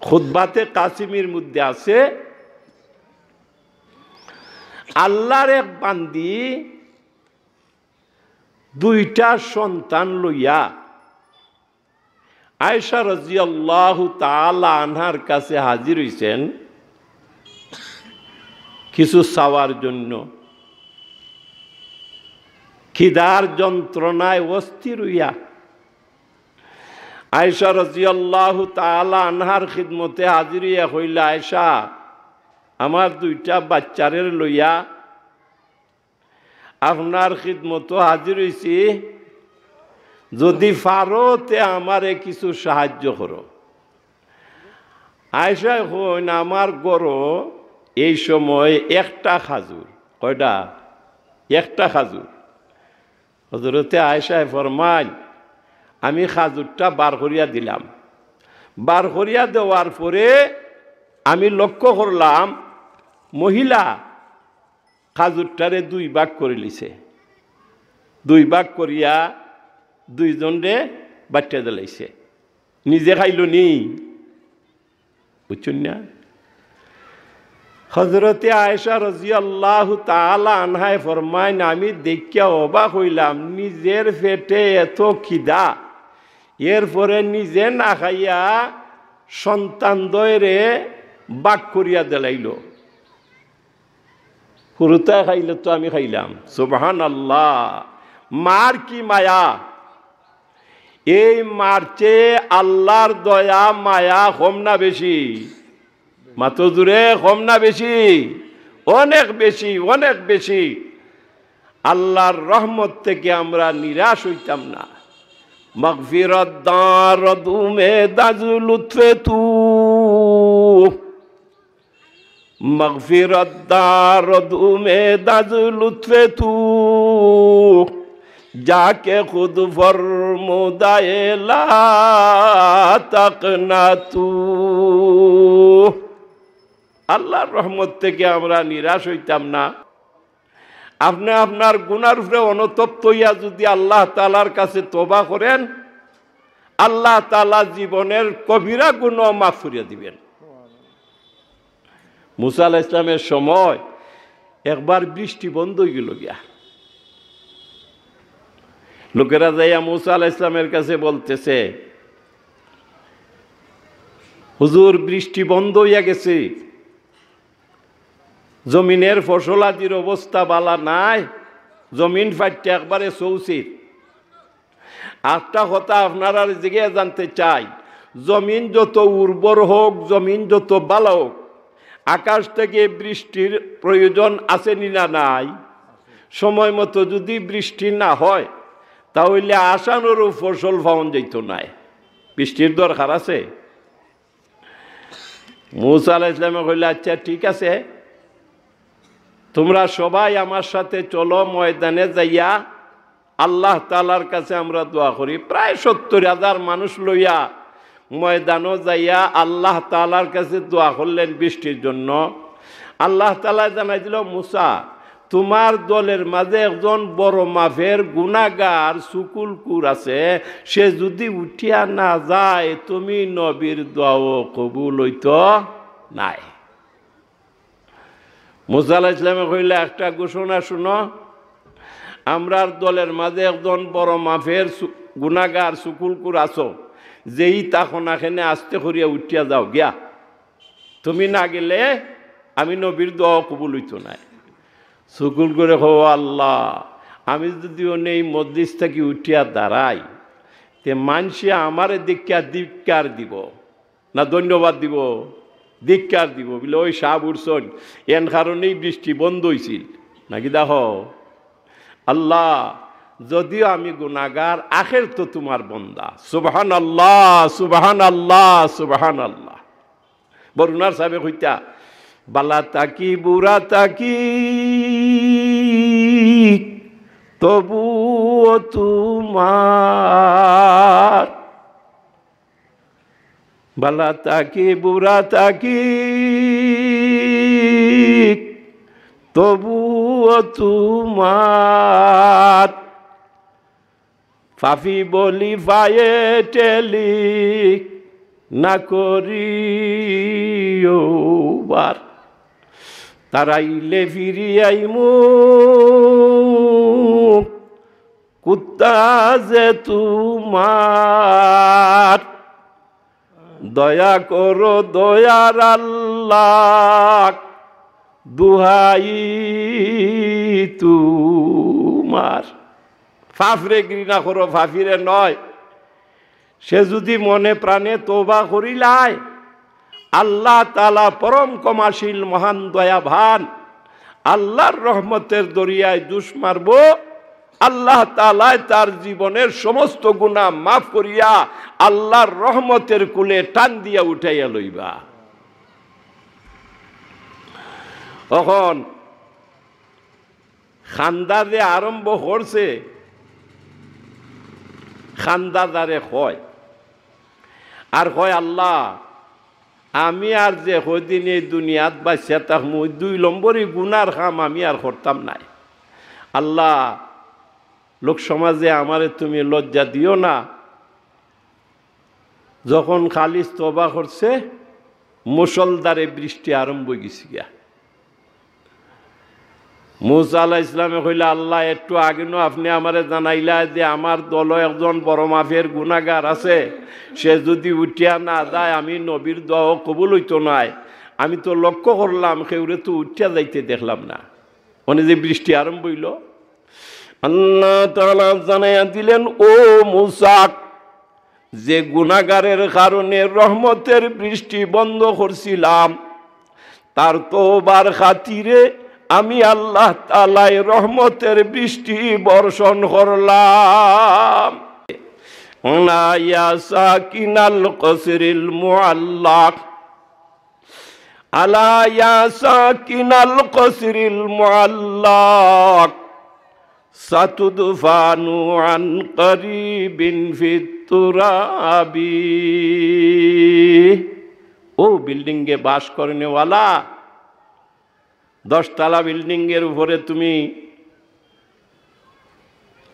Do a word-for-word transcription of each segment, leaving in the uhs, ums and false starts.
খুতবাতে কাসিমির মধ্যে আছে, আল্লাহর এক বান্দি দুইটা সন্তান লইয়া আয়েশা রাদিয়াল্লাহু তাআলা আনহার কাছে হাজির হইছেন কিছু চাওয়ার জন্য। খিদার যন্ত্রণায় অস্থির হইয়া আয়েশা রাদিয়াল্লাহু তাআলা আনহার খিদমতে হাজির হইয়া কইলা, "আয়েশা, আমার দুইটা বাচ্চারে লইয়া আপনার খিদমতো হাজির হইছি, যদি পারো তে আমারে কিছু সাহায্য করো।" আয়েশায় কইন, "আমার ঘরো এই সময় একটা খাজুর।" কয়টা? একটা খাজুর। হযরতে আয়েশায় ফরমাইন, "আমি খাজুরটা বার করিয়া দিলাম। বার করিয়া দেওয়ার পরে আমি লক্ষ্য করলাম, মহিলা খাজুরটারে দুই ভাগ করিলিছে। দুই ভাগ করিয়া দুইজনরে বাটিয়া দিলাইছে। নিজে খাইলো নি।" বুঝছইন না? হযরতে আয়েশা রাদিয়াল্লাহু তাআলা আনহায় ফরমাইন, "আমি দেখিয়া অবাক হইলাম, নিজের পেটে এত খিদা, এরপরে নিজে না খাইয়া সন্তান দ্বয়রে ভাগ করিয়া দিলাইলো।" হুরুতায় খাইলে তো আমি খাইলাম। সুবহানাল্লাহ। মার কি মায়া! এই মার চেয়ে আল্লাহর দয়া মায়া কম না বেশি? মাতো জুরে, কম না বেশি? অনেক বেশি, অনেক বেশি। আল্লাহর রহমত থেকে আমরা নিরাশ হইতাম না। মাগফিরাত দারদ উমেদ আজ লুৎফে তু, মাগফিরাত দারদ উমেদ আজ লুৎফে তু, যাকে খুদ ফরমুদায়ে লা তাকনাতু। আল্লাহর রহমত থেকে আমরা নিরাশ হইতাম না। আপনে আপনার গুনার উপরে অনুতপ্ত হইয়া যদি আল্লাহ তাআলার কাছে তওবা করেন, আল্লাহ তাআলা জীবনের কবিরা গুনাহ মাফ করিয়া দিবেন। মুসা আলাইহিস সালামের সময় একবার বৃষ্টি বন্ধ হয়ে গেল গিয়া। লোকেরা যাইয়া মুসা আলাইহিস সালামের কাছে বলতেছে, "হুজুর, বৃষ্টি বন্ধ হইয়া গেছে, জমিনের ফসলাদির অবস্থা বালা নাই, জমিন ফাটিয়া একবারে চৌচির।" একটা কথা আপনারার জিগে জানতে চাই, জমিন যত উর্বর হোক, জমিন যত বালা হোক, আকাশ থেকে বৃষ্টির প্রয়োজন আছে নি না নাই? সময় মতো যদি বৃষ্টি না হয়, তাহলে আশানুরূপ ফসল পাওন যাইতো নায়। বৃষ্টির দরকার আছে। মুসা আলাইহিস সালামে কইলা, "আচ্ছা, ঠিক আছে, তোমরা সবাই আমার সাথে চলো, ময়দানে যাইয়া আল্লাহ তাআলার কাছে আমরা দোয়া করি।" প্রায় সত্তর হাজার মানুষ লইয়া ময়দানো যাইয়া আল্লাহ তাআলার কাছে দোয়া করলেন বৃষ্টির জন্য। আল্লাহ তাআলা জানাই দিল, "মুসা, তোমার দলের মাঝে একজন বড় মাপের গুনাগার চুগুলখুর আছে, সে যদি উঠিয়া না যায়, তুমি নবীর দোয়াও কবুল হইতো নায়।" মুসা আলাইহিস সালামে কইলা, "একটা ঘোষণা শুনো, আমরার দলের মাঝে একজন বড় মাপের সু-, গুনাগার চুগুলখুর আছো, যেই থাকো না কেনে আস্তে করিয়া উঠিয়া যাও গিয়া।" তুমি না গেলে আমি নবীর দোয়াও কবুল হইতো নায়। চুগুলখুরে কয়, "ও আল্লাহ, আমি যদি অনে এই মজলিস থাকি উঠিয়া দাঁড়াই, তে মানষে আমারে দেখিয়া ধিক্কার দিব না ধন্যবাদ দিব? ধিক্কার দিব, বলে, 'ওই সাব উঠছইন, এন কারণেই বৃষ্টি বন্ধ হইছিল নাকি?' দেখো আল্লাহ, যদিও আমি গুনাগার, আখের তো তোমার বন্দা। সুবহানাল্লাহ, সুবহানাল্লাহ, সুবহানাল্লাহ। বরুণার সাহেবে কইতা, "বালা থাকি বুরা থাকি, তবুও তোমার, বালা থাকি বুরা থাকি, তবুও তোমার।" পাপী বলি পায়ে ঠেলি, না করিও বার। তারাইলে ফিরিয়াইমু কুত্তা যে তোমার। দয়া করো দয়ার আল্লাহ, দুহাই তোমার। পাপরে ঘৃণা করো, পাপীরে নয়। সে যদি মনে প্রাণে তওবা করিলায়, আল্লাহ তাআলা পরম ক্ষমাশীল, মহান দয়াবান, আল্লাহর রহমতের দরিয়ায় দুশ মারবো, আল্লাহ তাআলায় তার জীবনের সমস্ত গুনাহ মাফ করিয়া আল্লাহর রহমতের কুলে টান দিয়া উঠাইয়া লইবা। অখন কান্দা যে আরম্ভ করছে, কান্দা যারে কয়, আর কয়, "আল্লাহ, আমি আর যে কয়দিন এই দুনিয়াত বাঁচিয়া থাকমু, ওই দুই নম্বরই গুনার কাম আমি আর করতাম নায়। আল্লাহ, লোক সমাজে আমারে তুমি লজ্জা দিও না।" যখন খালিস তওবা করছে, মুষলধারে বৃষ্টি আরম্ভ অই গেছে গিয়া। মুসা আলাইহিস সালামে কইলা, "আল্লাহ, একটু আগে নু আপনে আমারে জানাইলা যে আমার দলো একজন বড় মাপের গুনাগার আছে, সে যদি উঠিয়া না যায়, আমি নবীর দোয়াও কবুল অইতো নায়। আমি তো লক্ষ্য করলাম, কেউরে তো উঠিয়া যাইতে দেখলাম না।" মানে যে বৃষ্টি আরম্ভ অইলো, আল্লাহ তাআলা জানাইয়া দিলেন, "ও মুসা, যে গুনাগারের কারণে রহমতের বৃষ্টি বন্ধ করছিলাম, তার তওবার খাতিরে আমি আল্লাহ তাআলায় রহমতের বৃষ্টি বর্ষণ করলাম।" আলা ইয়া সাকিনাল কসরিল মুআল্লাক, আলা ইয়া সাকিনাল কসরিল মুআল্লাক, সাতুদফানু আন করিবিন ফিত তুরাবি। ও বিল্ডিংয়ে বাস করনেওয়ালা, দশতলা বিল্ডিংয়ের উপরে তুমি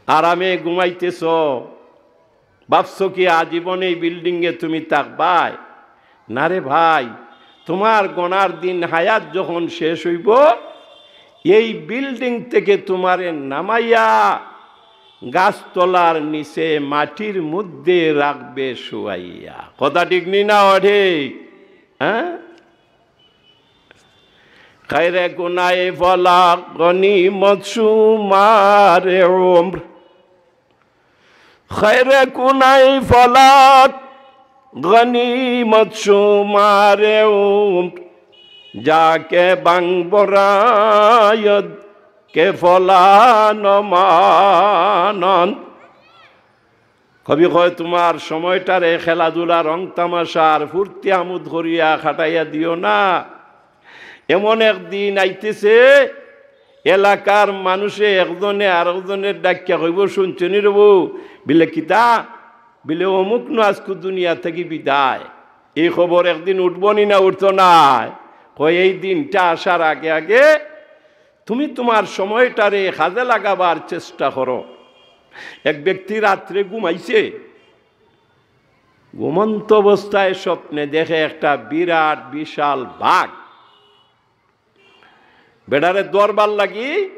আরামে ঘুমাইতেছ, ভাবছো কি আজীবন এই বিল্ডিংয়ে তুমি থাকবায়? না রে ভাই, তোমার গনার দিন হায়াত যখন শেষ অইবো, এই বিল্ডিং থেকে তোমারে নামাইয়া গাছতলার নিচে মাটির মধ্যে রাখবে শুয়াইয়া। কথা ঠিক নি না অঠিক? হ্যাঁ? খায়রে কুনাই ফলাক গনিমত শুমারে উমর। খায়রে কুনাই ফলাক গনিমত শুমারে উমর। যাকে বাং বরায়দ কে ফলান মানন। কবি কয়, "তোমার সময়টারে খেলাধুলা, রং তামাশার ফুর্তি আমোদ করিয়া কাটাইয়া দিও না। এমন একদিন আইতেছে, এলাকার মানুষে একজনে আরেকজনের ডাকিয়া কইবো, 'শুনছনি রে বউ?' বিলে, 'কিতা?' বিলে, 'অমুক নু আজকু দুনিয়া থাকি বিদায়।' এই খবর একদিন উঠবো নি না উঠতো নায়?" কয়, "এই দিনটা আসার আগে আগে তুমি তোমার সময়টারে কাজে লাগাবার চেষ্টা করো।" এক ব্যক্তি রাত্রে ঘুমাইছে, ঘুমন্ত অবস্থায় স্বপ্নে দেখে একটা বিরাট বিশাল বাঘ বেটারে ধরবার লাগি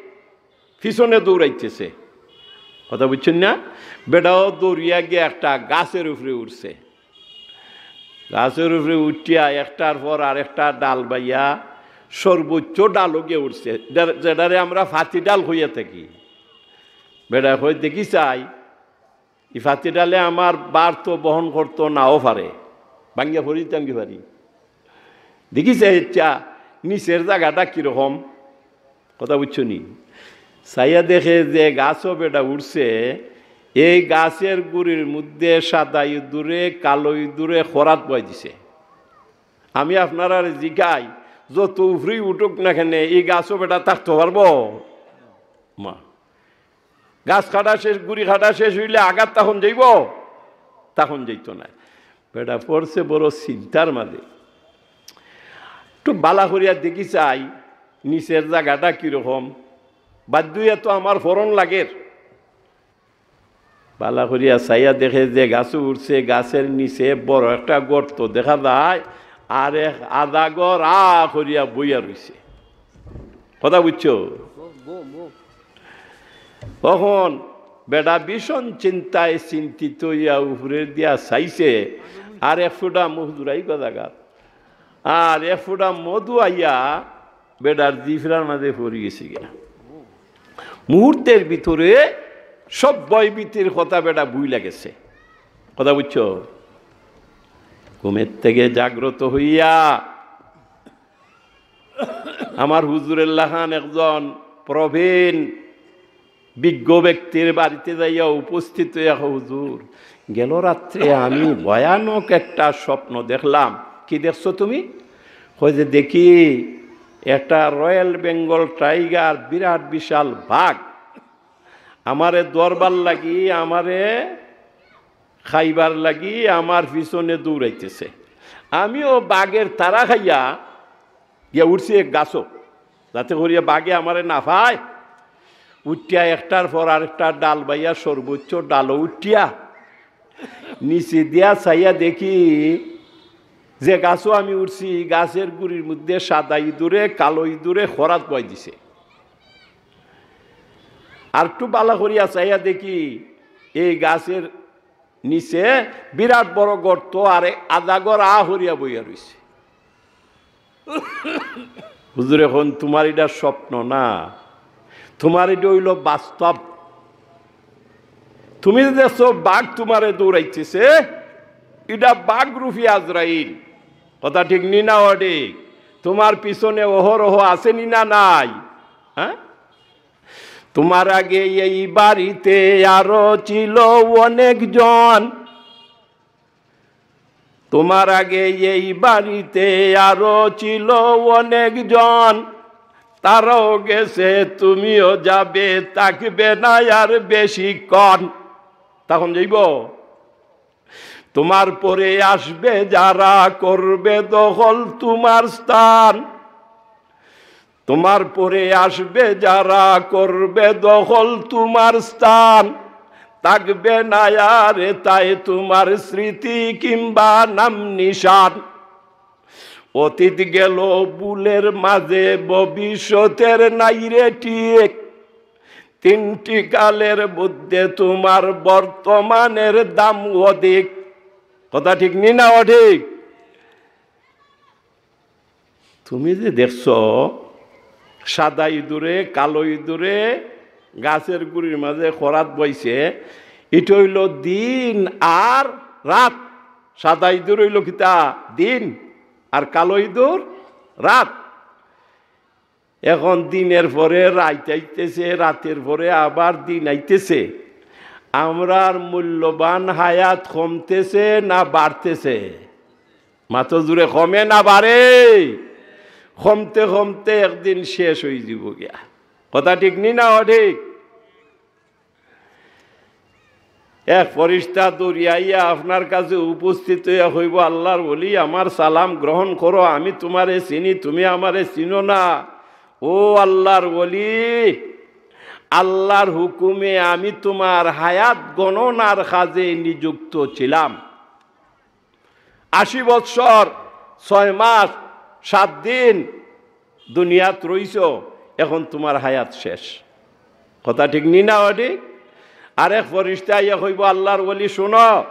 পিছনে দৌড়াইতেছে। কথা বুঝছইন না? বেটাও দৌড়িয়া গিয়া একটা গাছের উপরে উঠছে। গাছের উপরে উঠিয়া একটার পর আরেকটা ডাল বাইয়া সর্বোচ্চ ডালো গিয়া উঠছে, যেটা-, যেটারে আমরা ফাতি ডাল কইয়া থাকি। বেটা কয়, "দেখি চাই, ই ফাতি ডালে আমার ভার তো বহন করতো নাও পারে, ভাঙ্গিয়া পড়ি যাইতাম গি পারি। দেখি চাই, আচ্ছা, নিচের জাগাটা কিরকম?" কথা বুঝছো নি? চাইয়া দেখে যে গাছো বেটা উঠছে, এই গাছের গুড়ির মধ্যে সাদা ইঁদুরে, কালো ইঁদুরে খরাত বয় দিছে। আমি আপনারারে জিগাই, যত উপরেই উঠুক না কেনে, এই গাছো বেটা থাকতো পারবো? মা, গাছ কাটা শেষ, গুড়ি কাটা শেষ অইলে আগাত তখন যাইবো? তখন যাইতো নায়। বেটা পড়ছে বড় চিন্তার মাঝে। একটু বালা করিয়া দেখি চাই, নিচের জাগাটা কিরকম। বাধ্য অইয়া তো আমার পড়ন লাগের। বালা করিয়া চাইয়া দেখে যে গাছো উঠছে, গাছের নিচে বড় একটা গর্ত দেখা যায়, আর এক আদাগর আ করিয়া বইয়া রইছে। কথা বুঝছো? অখন বেটা ভীষণ চিন্তায় চিন্তিত অইয়া উপরের দিয়া চাইছে, আর এক ফুটা মুখ জুড়াই গজাগাত, আর এক ফুটা মধু আইয়া বেটার জিফরার মাঝে পড়ি গেছে গিয়া। মুহূর্তের ভিতরে সব ভয়ভীতির কথা বেটা ভুইলা গেছে। কথা বুঝছো? ঘুমের থেকে জাগ্রত হইয়া আমার হুজুরের লাখান একজন প্রবীণ বিজ্ঞ ব্যক্তির বাড়িতে যাইয়া উপস্থিত হইয়া, "হুজুর, গেল রাত্রে আমি ভয়ানক একটা স্বপ্ন দেখলাম।" "কি দেখছো তুমি?" কয় যে, "দেখি একটা রয়্যাল বেঙ্গল টাইগার, বিরাট বিশাল বাঘ, আমারে ধরবার লাগি, আমারে খাইবার লাগি আমার পিছনে দৌড়াইতেছে। আমিও বাঘের তাড়া খাইয়া গিয়া উঠছি এক গাছো, যাতে করিয়া বাঘে আমারে না পায়।" উঠিয়া একটার পর আরেকটা ডাল বাইয়া সর্বোচ্চ ডালো উঠিয়া নিচে দিয়া চাইয়া দেখি যে গাছো আমি উঠছি, গাছের গুড়ির মধ্যে সাদা ইঁদুরে কালো ইঁদুরে খরাত বয় দিছে। আর একটু বালা করিয়া চাইয়া দেখি এই গাছের নিচে বিরাট বড় গর্ত, আর আদাগর আ হরিয়া বইয়া রইছে। হুজুরে কইন, "তোমার এটা স্বপ্ন না, তোমার এটা অইল বাস্তব। তুমি যে দেখছো বাঘ তোমারে দৌড়াইতেছে, এটা বাঘ রূপী আজরাইল।" কথা ঠিক নি না অঠিক? তোমার পিছনে অহরহ আছে নি না নাই? হ্যাঁ, তোমার আগে এই বাড়িতে আরো ছিল অনেকজন, তোমার আগে এই বাড়িতে আরো ছিল অনেকজন, তারাও গেছে, তুমিও যাবে, থাকবে না আর বেশিক্ষণ। তখন যাইব, তোমার পরে আসবে যারা, করবে দখল তোমার স্থান। তোমার পরে আসবে যারা, করবে দখল তোমার স্থান। থাকবে না আর তাই তোমার স্মৃতি কিংবা নাম নিশান। অতীত গেল ভুলের মাঝে, ভবিষ্যতের নাই রে ঠিক। তিনটি কালের মধ্যে তোমার বর্তমানের দাম অধিক। কথা ঠিক নি না অঠিক? তুমি যে দেখছো সাদা ইঁদুরে, কালো ইঁদুরে গাছের গুড়ির মাঝে খরাত বইছে, এটা অইল দিন আর রাত। সাদা ইঁদুর অইল কিতা? দিন। আর কালো ইঁদুর রাত। এখন দিনের পরে রাত আইতেছে, রাতের পরে আবার দিন আইতেছে। আমরার মূল্যবান হায়াত কমতেছে না বাড়তেছে? মাতো জুরে, কমে না বাড়ে? কমতে কমতে একদিন শেষ অই যিবো গিয়া। কথা ঠিক নি না অঠিক? এক ফরিস্তা দৌড়িয়া আইয়া আপনার কাছে উপস্থিত অইয়া কইবো, "আল্লাহর ওলি, আমার সালাম গ্রহণ করো, আমি তোমারে চিনি, তুমি আমারে চিনো না।" ও আল্লাহর ওলি, আল্লাহর হুকুমে আমি তোমার হায়াত গণনার কাজে নিযুক্ত ছিলাম। আশি বৎসর, ছয় মাস, সাত দিন দুনিয়াত রইছো, এখন তোমার হায়াত শেষ। কথা ঠিক নি না অঠিক? আরেক ফরিস্তা আইয়া কইবো, "আল্লাহর ওলি, শুনো,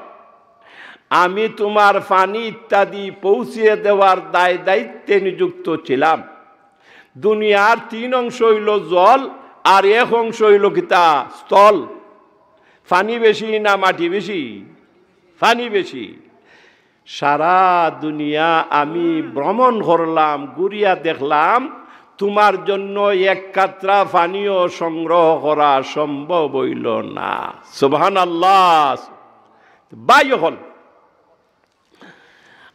আমি তোমার পানি ইত্যাদি পৌঁছিয়ে দেওয়ার দায় দায়িত্বে নিযুক্ত ছিলাম। দুনিয়ার তিন অংশ অইল জল, আর এক অংশ অইল কিতা? স্থল।" পানি বেশি না মাটি বেশি? পানি বেশি। সারা দুনিয়া আমি ভ্রমণ করলাম, ঘুরিয়া দেখলাম, তোমার জন্য এক কাতরা পানিও সংগ্রহ করা সম্ভব অইল না। সুবহানাল্লাহ। ভাই অকল,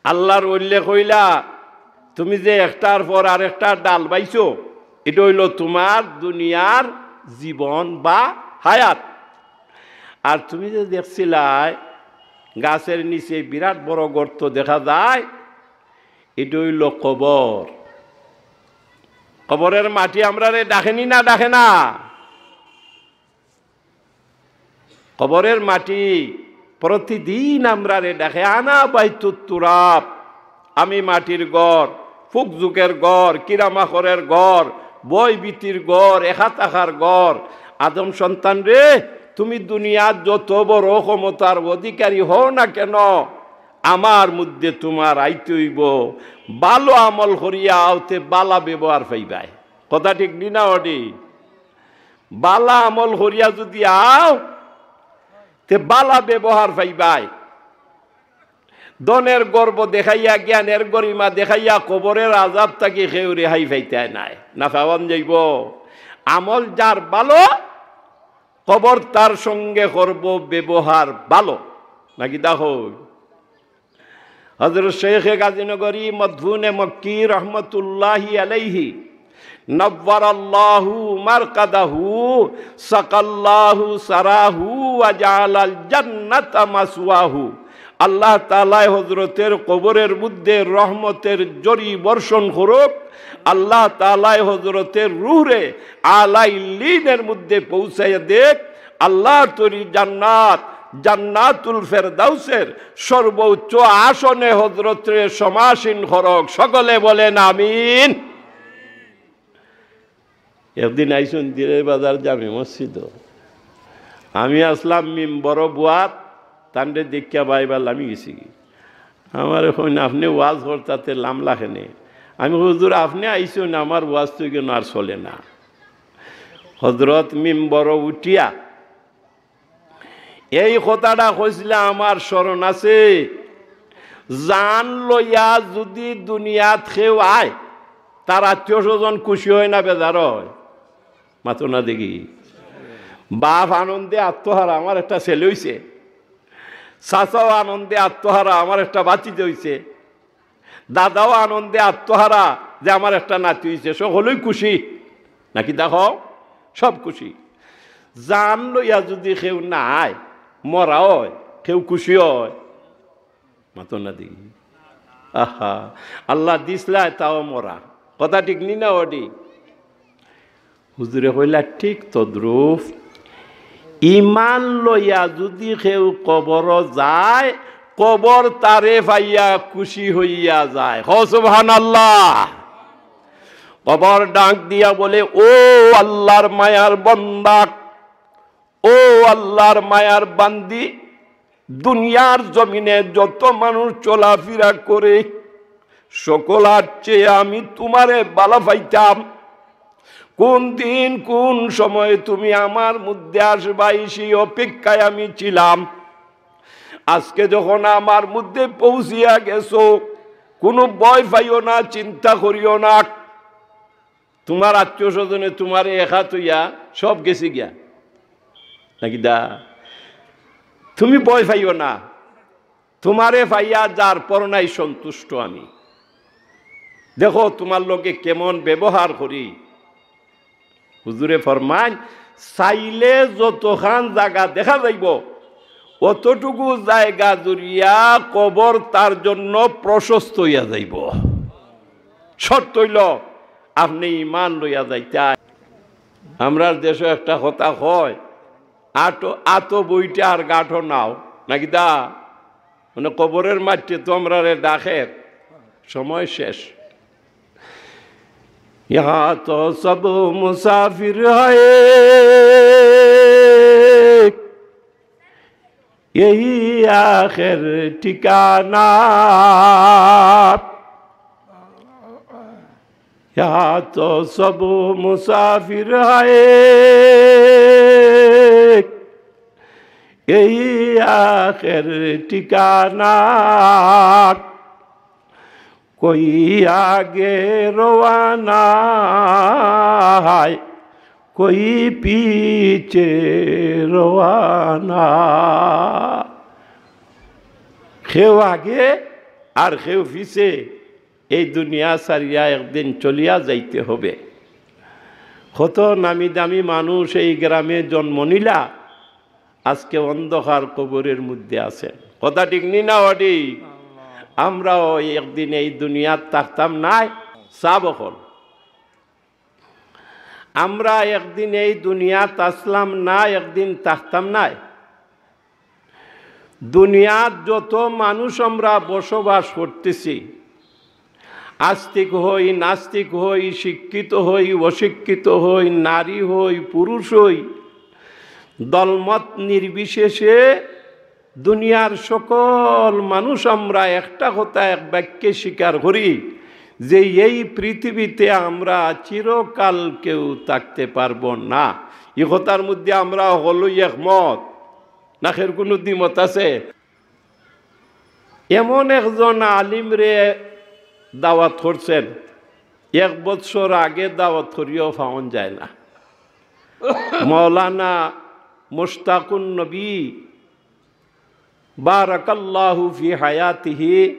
আল্লাহর ওলিয়ে কইলা, তুমি যে একটার পর আরেকটা ডাল বাইছো, এটা অইল তোমার দুনিয়ার জীবন বা হায়াত। আর তুমি যে দেখছিলায় গাছের নিচে বিরাট বড় গর্ত দেখা যায়, এটা অইল কবর। কবরের মাটি আমরারে ডাকেনি না ডাকে না? কবরের মাটি প্রতিদিন আমরারে ডাকে, "আনা বাইতুত তুরাব, আমি মাটির ঘর, ফুকজুকের ঘর, কিরামাকড়ের ঘর, ভয়ভীতির ঘর, একা থাকার ঘর। আদম সন্তান রে, তুমি দুনিয়াত যত বড় ক্ষমতার অধিকারী হও না কেন, আমার মধ্যে তুমার আইতে অইবো। ভালা আমল করিয়া আও, তে ভালা ব্যবহার পাইবায়।" কথা ঠিক নি না অডি? ভালা আমল করিয়া যুদি আও, তে ভালা ব্যবহার পাইবায়। ধনের গর্ব দেখাইয়া, জ্ঞানের গরিমা দেখাইয়া কবরের আযাব থাকি কেউ রেহাই পাইতায় নায়, না পাওয়ান যাইবো। আমল যার ভালা, কবর তার সঙ্গে করবো ব্যবহার ভালা। নাকি দেখো, হযরত শেখে গাজীনগরী মদফুনে মক্কি রহমতুল্লাহি আলাইহি, "নাব্বারাল্লাহু মারকাদাহু, সাকাল্লাহু সারাহু, ওয়া জাআলাল জান্নাতা মাসওয়াহু।" আল্লাহ তাআলায় হযরতের কবরের মধ্যে রহমতের ঝড়ি বর্ষণ করুক। আল্লাহ তাআলায় হযরতের রুহরে আলা ইল্লিনের মধ্যে পৌঁছাইয়া দেখ। আল্লাহর তৈরি জান্নাত, জান্নাতুল ফেরদাউসের সর্বোচ্চ আসনে হযরতরে সমাসীন করুক। সকলে বলেন, "আমিন।" একদিন আইছইন দিলের বাজার জামে মসজিদো। আমি আছলাম মিম্বরো বওয়াত, তানরে দেখিয়া বাইবার লামি গেছি। আমারে কইন, "আপনে ওয়াজ করতা তে লামলা কেনে?" আমি কই, "হুজুর, আপনে আইছইন, আমার ওয়াজ তো ইখানো আর চলে না।" হযরত মিম্বরো উঠিয়া এই কথাটা কইছিলা আমার স্মরণ আছে, "জান লইয়া যুদি দুনিয়াত কেউ আয়, তার আত্মীয় স্বজন খুশি অয় না বেজার অয়?" মাতো না দেখি। বাপ আনন্দে আত্মহারা, "আমার একটা ছেলে অইছে।" চাচাও আনন্দে আত্মহারা, "আমার একটা ভাতিজা অইছে।" দাদাও আনন্দে আত্মহারা যে আমার একটা নাতি অইছে, সকলেই খুশি। নাকি দেখো, সব খুশি। জান লইয়া যুদি কেউ না আয়, মরা অয়, কেউ খুশি অয়? মাতো না দেখি। আহা, আল্লাহ দিছলায় তাও মরা। কথা ঠিক নি না অডি? হুজুরে কইলা, "ঠিক তদ্রূপ, ইমান লইয়া যুদি কেউ কবরো যায়, কবর তারে পাইয়া খুশি অইয়া যায়।" কও সুবহানাল্লাহ। কবর ডাক দিয়া বলে, "ও আল্লাহর মায়ার বান্দা, ও আল্লাহর মায়ার বান্দি, দুনিয়ার জমিনে যত মানুষ চলাফিরা করে, সকলার চেয়ে আমি তুমারে ভালা পাইতাম। কোন দিন, কোন সময় তুমি আমার মধ্যে আসবায়, সেই অপেক্ষায় আমি ছিলাম। আজকে যখন আমার মধ্যে পৌঁছিয়া গেছো, কুনু ভয় পাইও না, চিন্তা করিও না।" তুমার আত্মীয় স্বজনে তুমারে একা থইয়া সব গেছে গিয়া। নাকি দা? তুমি ভয় পাইও না, তুমারে পাইয়া যার পর নাই সন্তুষ্ট আমি। দেখো তুমার লগে কেমন ব্যবহার করি। হুজুরে ফরমাইন, চাইলে যতখান জাগা দেখা যাইবো, অতটুকু জাগা জুড়িয়া কবর তার জন্য প্রশস্ত অইয়া যাইবো। শর্ত অইলো, আপনে ইমান লইয়া যাইতা। আমরার দেশো একটা কথা কয়, "আটো, আতো বইটা আর গাঁঠো নাও", নাকি দা? মানে, কবরের মাটিয়ে তো আমরারে ডাকের, সময় শেষ। "یہاں تو سب مسافر ہیں، یہی آخر ٹھکانہ۔ یہاں تو سب مسافر ہیں، یہی آخر ٹھکانہ۔ کوئی آگے روانہ ہے، کوئی پیچھے روانہ۔" কেউ আগে আর কেউ পিছে, এই দুনিয়া ছাড়িয়া একদিন চলিয়া যাইতে হবে। কত নামি দামি মানুষ এই গ্রামে জন্ম নিলা, আজকে অন্ধকার কবরের মধ্যে আছেন। কথা ঠিক নি না অডি? আমরাও একদিন এই দুনিয়াত থাকতাম নায়, সাব অকল। আমরা একদিন এই দুনিয়াত আসলাম না, একদিন থাকতাম নায়। দুনিয়াত যত মানুষ আমরা বসবাস করতেছি, আস্তিক হই, নাস্তিক হই, শিক্ষিত হই, অশিক্ষিত হই, নারী হই, পুরুষ হই, দলমত নির্বিশেষে দুনিয়ার সকল মানুষ আমরা একটা কথা এক বাক্যে স্বীকার করি যে এই পৃথিবীতে আমরা চিরকাল কেউ থাকতে পারবো না। এই কথার মধ্যে আমরা হকলই একমত, না এর কোনো দ্বিমত আছে? এমন একজন আলিমরে দাওয়াত করছেন, এক বৎসর আগে দাওয়াত করিও পাওন যায় না। মৌলানা মুশতাকুন নবী বারাকাল্লাহু ফি হায়াতিহি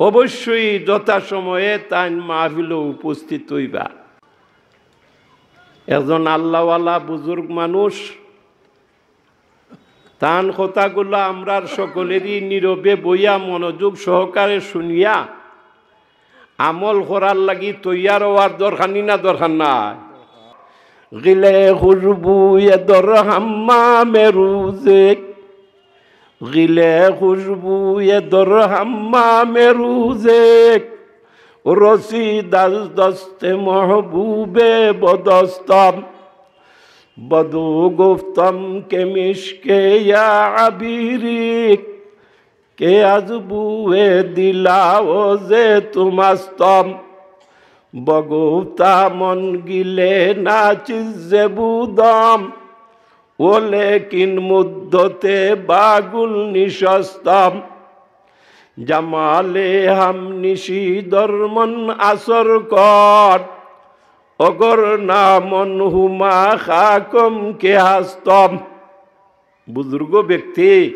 অবশ্যই যথাসময়ে তাইন মাহফিলো উপস্থিত হইবা। একজন আল্লাহওয়ালা বুজুর্গ মানুষ, তান কথাগুলা আমরার সকলেরই নীরবে বইয়া মনোযোগ সহকারে শুনিয়া আমল করার লাগি তৈয়ার হওয়ার দরকার নি না দরকার নাই? গিলে খুশবুয়ে দর হাম্মামে রুজে, গিলে খুশবুয়ে দর হাম্মামে রুজে, রসিদ আজ দস্তে মহবুবে বদস্তম। بدو گفتم که مشک یا عبیری که از بوی دلاوز تو مستم. بگفتم آن گله ناچیز بودم، ولیکن مدت با گل نشستم. جمال همنشین در من اثر کرد، اگر نه من هما خاکم که هستم. বুজুর্গ ব্যক্তি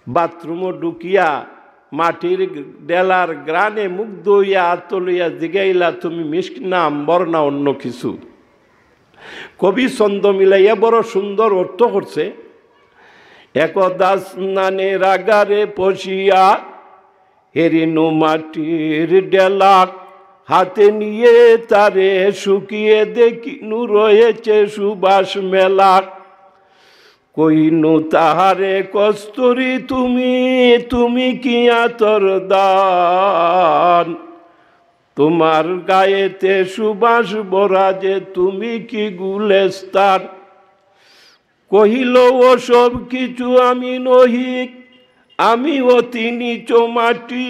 বাথরুমো ঢুকিয়া মাটির ডেলার ঘ্রাণে মুগ্ধ হইয়া আত লইয়া জিগাইলা, "তুমি মিস্ক না আম্বর না অন্য কিছু?" কবি ছন্দ মিলাইয়া বড় সুন্দর অর্থ করছে। একদা স্নানের আগারে পশিয়া হেরিনু মাটির ডেলা, হাতে নিয়ে তারে শুকিয়ে দেখিনু রয়েছে সুবাস মেলা। কইনু তাহারে কস্তুরী তুমি, তুমি কি আতর দান? তোমার গায়েতে সুবাস ভরা যে তুমি কি গুলেস্তান? কহিল, "ও সব কিছু আমি নহি, আমি অতি নিচ মাটি।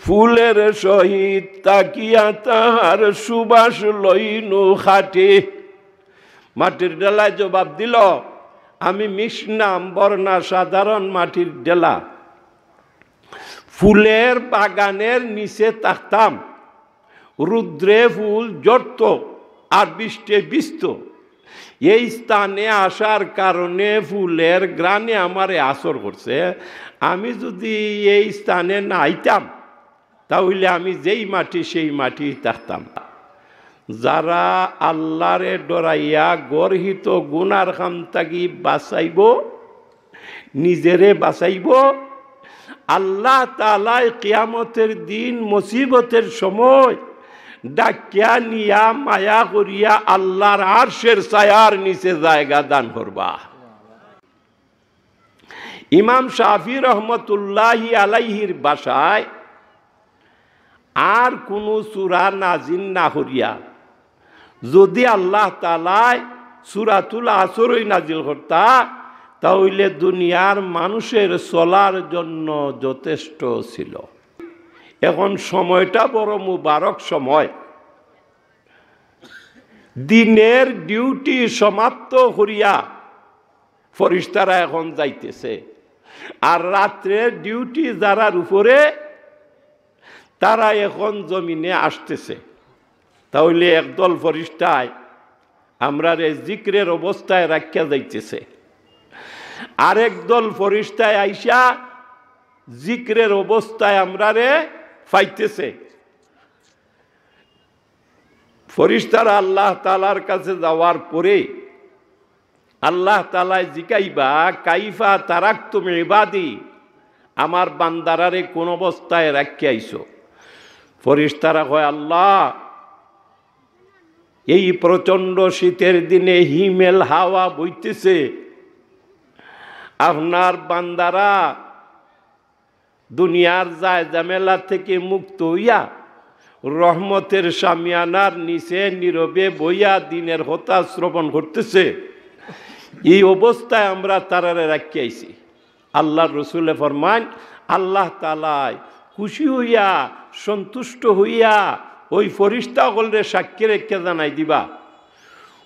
ফুলের সহিত তাকিয়া তাহার সুবাস লইনু খাটি।" মাটির ডেলায় জবাব দিল, "আমি মিস্ক না আম্বর না, সাধারণ মাটির ডেলা। ফুলের বাগানের নিচে থাকতাম, রুদ্রে ফুল ঝরত আর বৃষ্টে ভিজত। এই স্থানে আসার কারণে ফুলের ঘ্রাণে আমারে আসর করছে। আমি যদি এই স্থানে না আইতাম, তাহলে আমি যেই মাটি সেই মাটি থাকতাম।" যারা আল্লাহরে ডরাইয়া গর্হিত গুনার কাম থাকি বাঁচাইব, নিজেরে বাঁচাইব, আল্লাহ তাআলায় কিয়ামতের দিন মুসিবতের সময় ডাকিয়া নিয়া মায়া করিয়া আল্লাহর আরশের ছায়ার নিচে জায়গা দান করবা। ইমাম শাফি রহমতুল্লাহি আলাইহির ভাষায়, আর কুনু সূরা নাজিল না করিয়া যদি আল্লাহ তাআলায় সূরাতুল আসরই নাজিল করতা, তা অইলে দুনিয়ার মানুষের চলার জন্য যথেষ্ট ছিল। এখন সময়টা বড় মুবারক সময়। দিনের ডিউটি সমাপ্ত করিয়া ফরিস্তারা এখন যাইতেছে, আর রাত্রের ডিউটি যারার উপরে, তারা এখন জমিনে আসতেছে। তাহলে একদল ফরিস্তায় আমরারে জিকরের অবস্থায় রাখিয়া যাইতেছে, আরেক দল ফরিস্তায় আইসা জিকরের অবস্থায় আমরারে পাইতেছে। ফরিস্তারা আল্লাহ তাআলার কাছে যাওয়ার পরে আল্লাহ তাআলায় জিকাইবা, "কাইফা তারাকতুম ইবাদি, আমার বান্দারারে কোন অবস্থায় রাখিয়া আইছো?" ফরিস্তারা কয়, "আল্লাহ, এই প্রচণ্ড শীতের দিনে হিমেল হাওয়া বইতেছে, আপনার বান্দারা দুনিয়ার যায় ঝামেলা থেকে মুক্ত হইয়া রহমতের শামিয়ানার নিচে নীরবে বইয়া দ্বীনের কথা শ্রবণ করতেছে। এই অবস্থায় আমরা তারারে রাখিয়া আইছি। আল্লাহর রসুলে ফরমাইন, আল্লাহ তাআলায় খুশি হইয়া, সন্তুষ্ট হইয়া ওই ফিরিস্তা অকলরে সাক্ষী রেখে জানাই দিবা,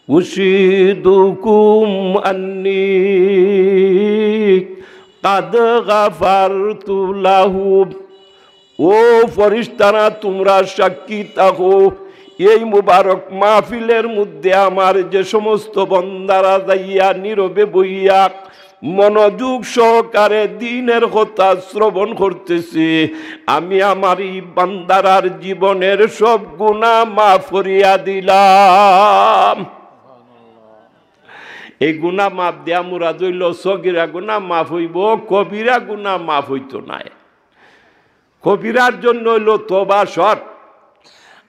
"উশিদুকুম আন্নি কাদ গাফারতু লাহু।" ও ফিরিস্তারা, তুমরা সাক্ষী থাকো, এই মুবারক মাহফিলের মধ্যে আমার যে সমস্ত বন্দারা যাইয়া নীরবে বইয়া মনোযোগ সহকারে দ্বীনের কথা শ্রবণ করতেছে, আমি আমার এই বান্দারার জীবনের সব গুনাহ মাফ করিয়া দিলাম। এই গুনাহ মাফ দিয়া মুরাদ অইলো সগিরা গুনাহ মাফ অইবো, কবিরা গুনাহ মাফ অইতো নায়। কবিরার জন্য অইলো তওবা শর্ত।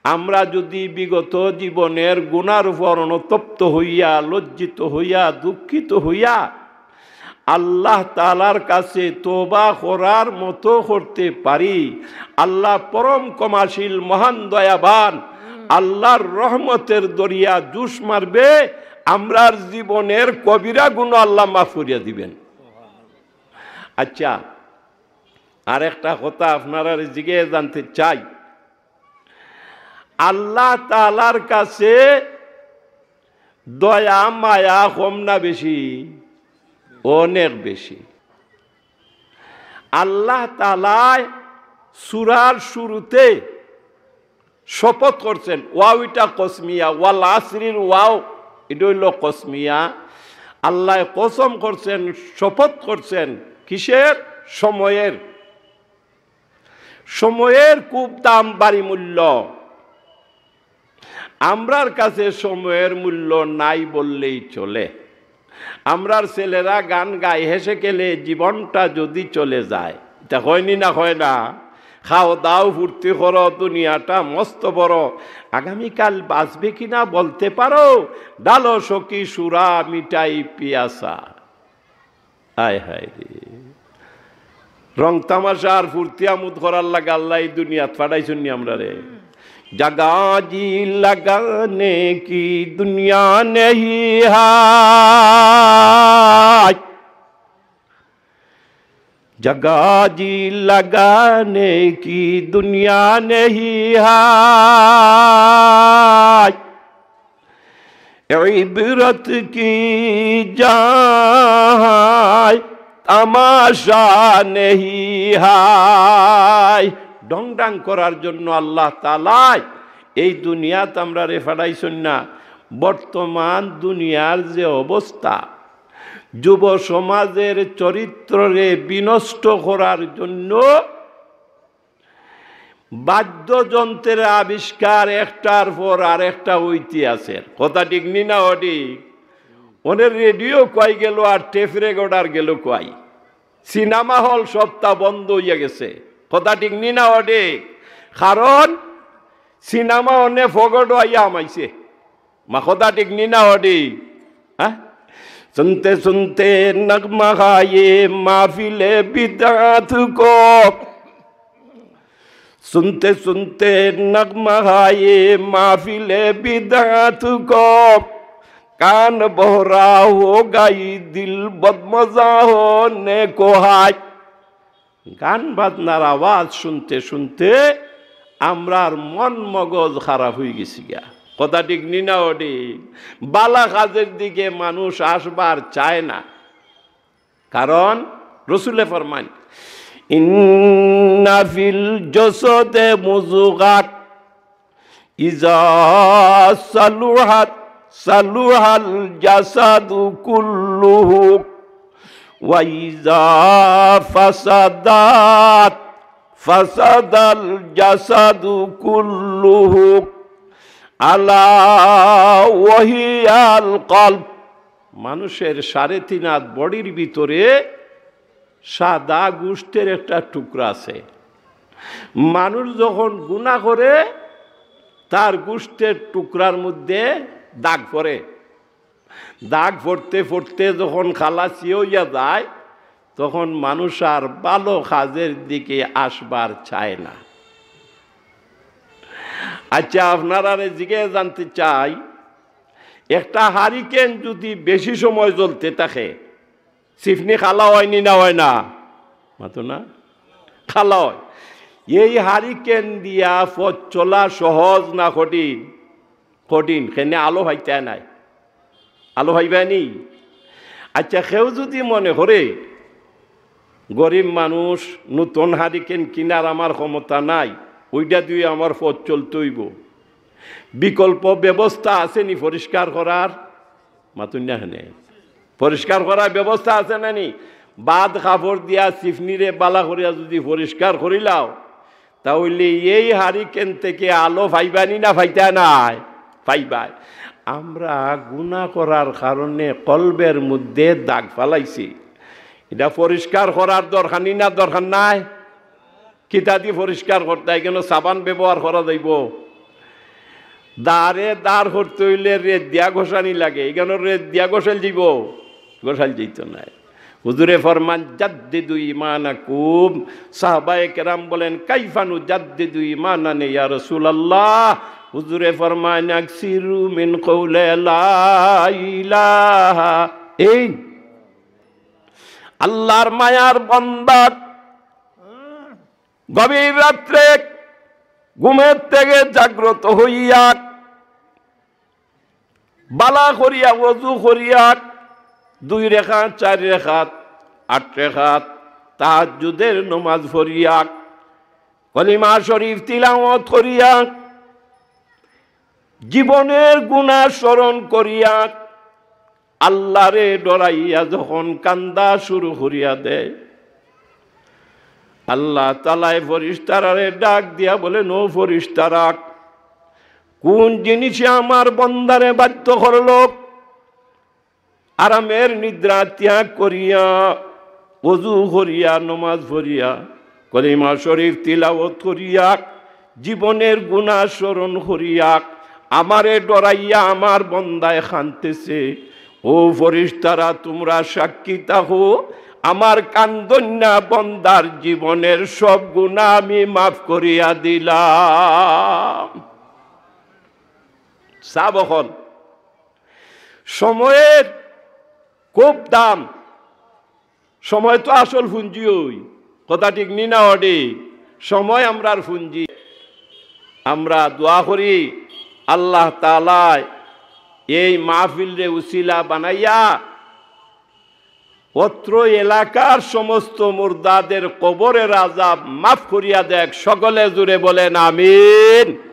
আমরা যদি বিগত জীবনের গুনার উপর অনুতপ্ত হইয়া, লজ্জিত হইয়া, দুঃখিত হইয়া আল্লাহ তাআলার কাছে তওবা করার মতো করতে পারি, আল্লাহ পরম ক্ষমাশীল, মহান দয়াবান, আল্লাহর রহমতের দরিয়া জোশ মারবে, আমরার জীবনের কবিরা গুনাহ আল্লাহ মাফ করিয়া দিবেন। আচ্ছা, আরেকটা কথা আপনারারে জিগাইয়া জানতে চাই, আল্লাহ তাআলার কাছে দয়া মায়া কম না বেশি? অনেক বেশি। আল্লাহ তাআলায় সূরার শুরুতে শপথ করছেন, ওয়াও ইটা কসমিয়া, ওয়াল আসরির ওয়াও, ইটা অইলো কসমিয়া। আল্লায় কসম করছেন, শপথ করছেন। কিসের? সময়ের। সময়ের খুব দাম, ভারী মূল্য। আমরার কাছে সময়ের মূল্য নাই বললেই চলে। আমরার ছেলেরা গান গায়, "হেসে খেলে জীবনটা যদি চলে যায়।" ইটা কয়নি না, কয় না? "খাও দাও ফুর্তি করো, দুনিয়াটা মস্ত বড়, আগামীকাল বাঁচবে কিনা বলতে পারো, ঢালো সখী সুরা মিটাই পিয়াসা।" হায় হায় রে, রং তামাশা আর ফুর্তি আমোদ করার লাগি আল্লায় এই দুনিয়াত পাঠাইছইন নি আমরারে? জাগা জি লাগানে কি দুনিয়া নেহি হায়, জাগা জি লাগানে কি দুনিয়া নেহি হায়, ইবরত কি জায়, তামাশা নেহি হায়। ঢং ঢাং করার জন্য আল্লাহ তাআলায় এই দুনিয়াত আমরারে পাঠাইছইন না। বর্তমান দুনিয়ার যে অবস্থা, যুব সমাজের চরিত্ররে বিনষ্ট করার জন্য বাদ্যযন্ত্রের আবিষ্কার, একটার পর আরেকটা অইতে আছে। কথা ঠিক নি না অডি? অনে রেডিও কই গেল আর টেপ রেকর্ডার গেল কই? সিনেমা হল সবতা বন্ধ অইয়া গেছে। কথা ঠিক নি না অডি? কারণ সিনেমা অনে ফগড় অইয়া হামাইছে। মা কথা ঠিক নি না অডি? হ্যাঁ? সুনতে সুনতে নগমা হায়ে মাহফিলে বিদআত কো, সুনতে সুনতে নগমা হায়ে মাহফিলে বিদআত কো, কান বহরা হো গাই দিল বদমজা হোনে কো হায়। গান বাজনার আওয়াজ শুনতে শুনতে আমরার মন মগজ খারাপ অইগেছে গিয়া। কথা ঠিক নি না অডি? বালা কাজের দিকে মানুষ আসবার চায় না, কারণ রসুলে ফরমাইন, "ইন্না ফিল জসদে মুজগাত, ইজা সালুহাত সালুহাল জাসাদু কুল্লুহু, ওয়া ইজা ফাসাদাত ফাসাদাল জাসাদু কুল্লুহু, আলা ওয়াহিয়াল কলব।" মানুষের সাড়ে তিন হাত বডির ভিতরে সাদা গোশতের একটা টুকরা আছে। মানুষ যখন গুনা করে, তার গোশতের টুকরার মধ্যে দাগ পড়ে। দাগ পড়তে পড়তে যখন খালাসি অইয়া যায়, তখন মানুষ আর ভালো কাজের দিকে আসবার চায় না। আচ্ছা, আপনারারে জিগে জানতে চাই, একটা হারিকেন যদি বেশি সময় জ্বলতে থাকে, চিফনি কালা অয়নি না অয় না? মাতো না? কালা অয়। এই হারিকেন দিয়া পথ চলা সহজ না কঠিন? কঠিন। কেনে আলো পাইতা নায়, আলো পাইবায়নি। আচ্ছা, কেউ যদি মনে করে গরিব মানুষ, নতুন হারিকেন কিনার আমার ক্ষমতা নাই, ওইটা দিয়া আমার পথ চলতে অইবো, বিকল্প ব্যবস্থা আছেনি পরিষ্কার করার? মাতুন না কেনে? পরিষ্কার করার ব্যবস্থা আছে না নি? বাদ কাপড় দিয়া চিফনিরে বালা করিয়া যদি পরিষ্কার করিলাও, তাহলে এই হারিকেন থেকে আলো পাইবানি না পাইতা নায়? পাইবায়। আমরা গুনাহ করার কারণে কলবের মধ্যে দাগ ফালাইছি, এটা পরিষ্কার করার দরকার নি না দরকার নাই? কিতা দি পরিষ্কার করতে? কেনে সাবান ব্যবহার করা যাইবো? দাড়ে দাড় করতে অইলে রেত দিয়া ঘষানি লাগে, এখানো রেত দিয়া ঘষাইল যাইবো? ঘষাইল যাইতো নায়। হুজুরে ফরমান, "জাদ্দিদু ঈমানাকুম।" সাহাবায়ে কেরাম বলেন, "কাইফা নুজাদ্দিদু ঈমানানা ইয়া রাসূলুল্লাহ?" হুজুরে ফরমান, "আকসিরু মিন কওলি লা ইলাহা ইল-" আল্লাহর মায়ার বান্দা গভীর রাত্রে ঘুমের থেকে জাগ্রত হইয়া বালা করিয়া অজু করিয়া দুই রেকাত, চার রেকাত, আট রেকাত তাহাজ্জুদের নমাজ পড়িয়া কলিমা শরীফ তিলাওয়াত করিয়া জীবনের গুনাহ স্মরণ করিয়া আল্লাহরে ডরাইয়া যখন কান্দা শুরু করিয়া দেয়, আল্লাহ তাআলায় ফিরিস্তারারে ডাক দিয়া বলেন, "ও ফিরিস্তারা, কোন জিনিসে আমার বন্দারে বাধ্য করলো আরামের নিদ্রা ত্যাগ করিয়া, অজু করিয়া, নমাজ পড়িয়া, কলিমা শরীফ তিলাওয়াত করিয়া, জীবনের গুনাহ স্মরণ করিয়া, আমারে ডরাইয়া আমার বন্দায় কানতেছে? ও ফিরিস্তারা, তুমরা সাক্ষী থাকো, আমার কান্দন্না বন্দার জীবনের সব গুনাহ আমি মাফ করিয়া দিলাম।" সাব অকল, সময়ের খুব দাম। সময় তো আসল পুঞ্জি, ওই কথা ঠিক নি না অডি? সময় আমরার পুঞ্জি। আমরা দোয়া করি আল্লাহ তাআলায় এই মাহফিলরে উসিলা বানাইয়া অত্র এলাকার সমস্ত মুর্দাদের কবরের আযাব মাফ করিয়া দেখ। সকলে জোরে বলেন আমিন।